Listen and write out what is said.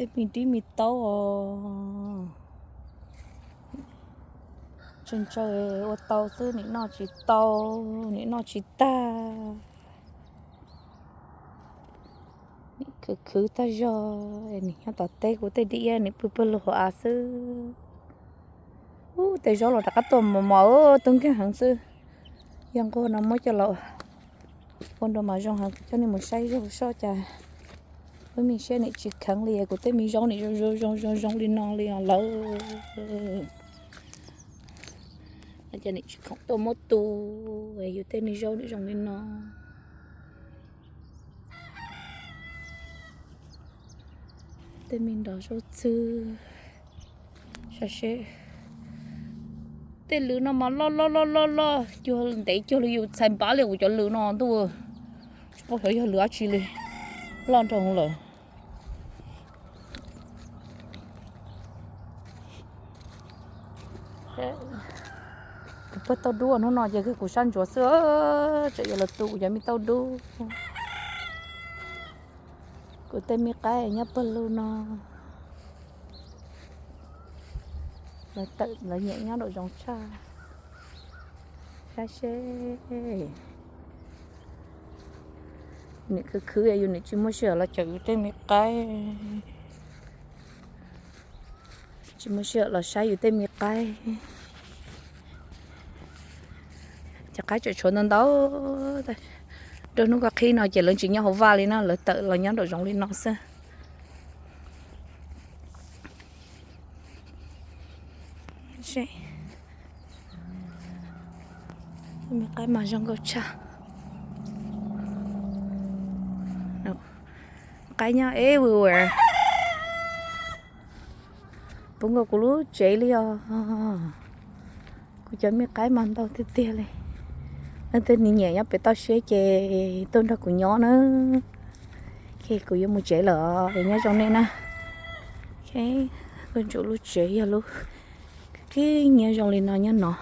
Tej me dib me taub os. Ntshaw ntshaw ua tau xwb, nim noj tsis tau, nim noj tsis tag. Nim khwv khwv tag zog, nim nyob tom teb kuv tej dib iab nim pw pawg lug hauv av xwb. Ub, tej zaub los rov qab tuaj mos mos, tub nkeeg heev xwb. Yog nqua no muab coj los ua nrog mas zoo heev, kuv coj nej mus saib zog soj cas. Ub, me siab nim tsis kheev li, kuv tej me zaub nim zoo zoo zoo zoo li no li os lawm. Cas nim tsis khoom tuaj muab tu, yus tej me zaub nim zoo li no. Tej me nrog zaub txhwb, saib seb. Tej lws no mas loj loj loj loj loj, cuag ntev cuag li yus txhais npav li kuv cov lws no ntuj. Tsis paub xyov yog lws dab tsi li, loj nrog lawm. Kuv pawg tauj dub hnub no ces kuv sab ntsuav xwb, tseem yuav los tu kuv cov me tauj dub. Kuv tej me qaib nyob pawg lug no, lawv tawm lawv nyiam nyob nraum zoov tshaj. Saib seb. Nim khwv khwv yus nim tsis muaj sij hawm los cawm yus tej me qaib. Tsis muaj sij hawm los saib yus tej me qaib. Cov qaib tseem tshuav ntau ntau. Rau hnub koj qhib no ces lawv tsis nyob hauv vaj li na, lawv tawm los nyob nraum zoov li no xwb. Me qaib mas zoo nkauj tshaj. Qaib nyob everywhere. Puv nkaus kuv lub tsev li os. Kuv cov me qaib mas ntau tiag tiag li. Leej twg nyiam nyob pem toj siab ces tuaj nrog kuv nyob na. Kuv yuav mus tsev lawm, nyob zoo nej na. Kuv ntsuam lub tsev yog lub kib nyiab zoo li no nyob no.